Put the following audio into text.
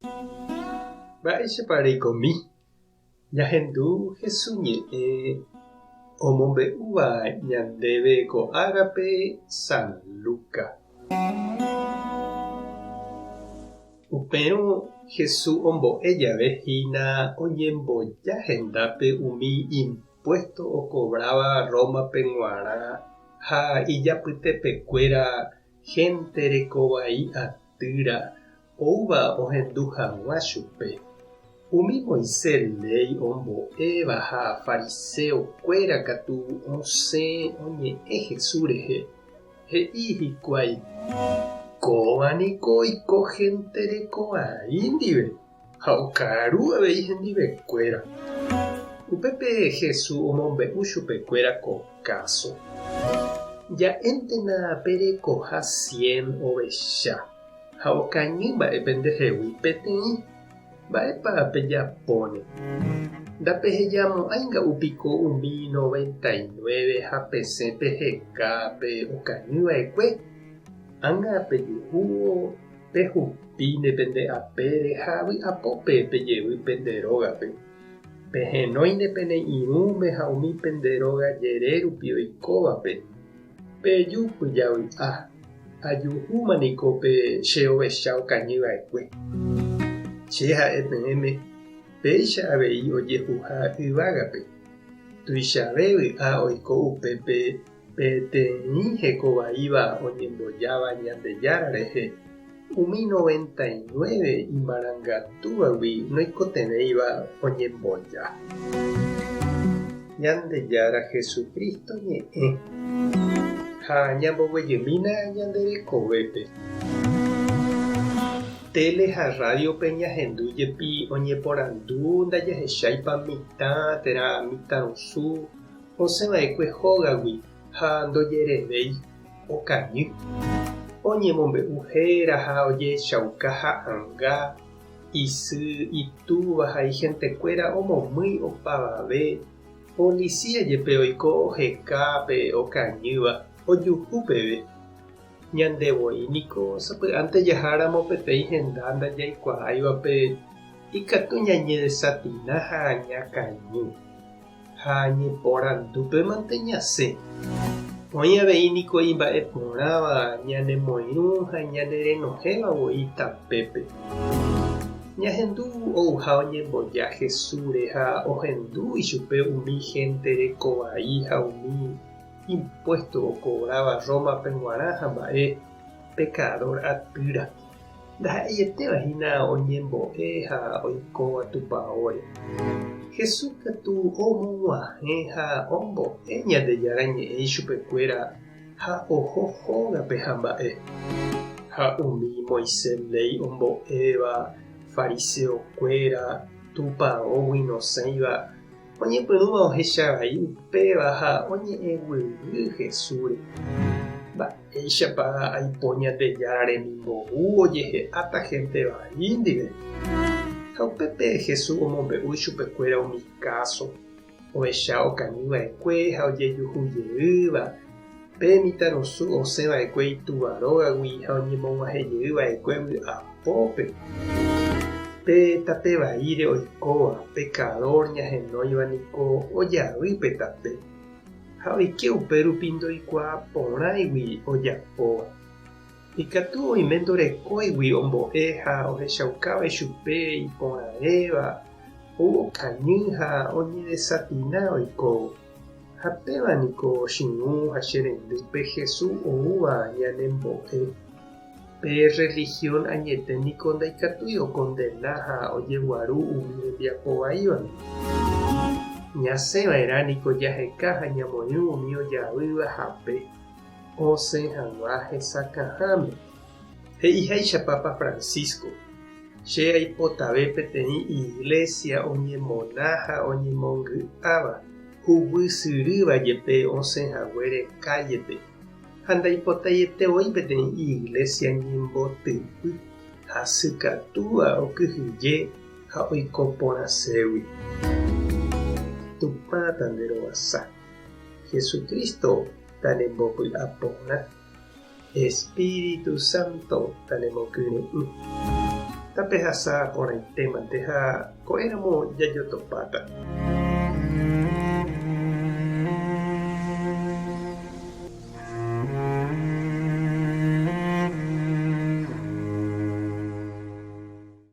Mba'éichapa reikomi? Ñahendu Jesús ñe'ẽ omombe'úva ñandéve ko árape San Lucas. Upérõ Jesús ombo'e jave hína oñemboja hendápe umi impuésto okovráva Rómape g̃uarã ha ijapytepekuéra hénte rekovai atýra oúva ohendu hag̃ua chupe. Umi Moisés léi ombo'éva ha fariséo-kuéra katu osẽ oñe'ẽ Jesús rehe. He'i hikuái, Kóva niko oiko hénte rekovai ndive ha okaru avei hendivekuéra. Upépe Jesús omombe'u chupekuéra ko káso. Ja'éntena perekoha cien ovecha ha okañy mba'e pendehegui peteĩ. Mba'épa pejapóne? Ndapehejamo'ãi nga'u piko umi 99 ha pesẽ peheka pe okañy va'ekue? Ág̃a pejuhúvo pehupíne pende apére ha vy'apópe pejevy pende rógape. Pehenóine pene irũme ha umi pende róga jere rupi oikóvape. Peju pyjavy'a, ajuhúma niko pe che ovecha okañy va'ekue. Che ha'e peẽme, péicha avei ojehuha yvágape. Tuichave vy'a oiko upépe peteĩ heko vaíva oñembojáva Ñandejára rehe, umi 99 imarangatúvagui noikotevẽiva oñemboja. Ñandejára Jesucristo ñe'ẽ ha ñamboguejymína ñande rekovépe. Téle ha rádiope ñahendu jepi oñeporandu ndajahecháipa mitã térã mitãrusu osẽva'ekue hógagui ha ndojerevéi okañy. Oñemombe'u héra ha ojehechauka ha'anga, isy, itúva ha ihentekuéra omomýi opavave, polisía jepe oiko oheka pe okañýva ojuhu peve. Ñande voi niko sapy'ánte jaháramo peteĩ henda ndajaikuaáivape ikatu ñañedesatina ha ñakañy. Ha ñeporandúpemante ñasẽ. Oĩ avei niko imba'e porãva ñanemoirũ ha ñanerenohẽva voi tapépe. Ñahendu ouha oñemboja Jesúsre ha ohendu ichupe umi hénte reko vai ha umi impuésto okovráva Rómape g̃uarã ha mba'e pekadór atýra. Ndaha'eietéva hína oñembo'e ha oikóva tupaóre. Jesús katu omog̃uahẽ ha ombo'e Ñandejára Ñe'ẽ ichupekuéra ha oho hógape ha mba'e. Ha umi Moisés léi ombo'éva, fariseokuéra, tupaógui nosẽiva, Oñepyrũva ohecha vai upéva ha oñe'ẽguyguy Jesúsre. Mba'éichapa aipo Ñandejára remimbou ojehe'áta hénte vai ndive? Ha upépe Jesús omombe'u ichupekuéra umi káso, ohecha okañy va'ekue ha ojejuhu jeýva, pe mitãrusu osẽ va'ekue itúva rógagui ha oñemog̃uahẽ jey va'ekue vy'apópe. Pe tape vaíre oikóva, pekadór ñahenóiva niko ojavy pe tape, ha oike upérupi ndoikuaa porãigui ojapóva. Ikatu oime ndorekóigui ombo'e ha ohechaukáva ichupe iporãvéva, ou okañy ha oñedesatina oikóvo. Ha péva niko chiñũ ha che rendýpe Jesús oúva ñanembo'e. Pe rrelihión añete niko ndaikatúi okondena ha ojeguaru umi hembiapo vaívagui. Ñasẽ va'erã niko jaheka ha ñamoirũ umi ojavýva hape osẽ hag̃ua hesakãháme. He'iháicha Papa Francisco, Che aipotave peteĩ iglésia oñemona ha oñemongy'áva, huguy syrýva jepe osẽ haguére kállepe. Ha ndaipotaiete voi peteĩ iglésia ñembotypy hasykatúva okyhyje ha oiko porãségui. Tupã tanderovasa. Jesucristo tanembopy'a porã. Espíritu Santo tanemokyre'ỹ. Tapehasa porãitémante ha ko'ẽramo jajotopáta.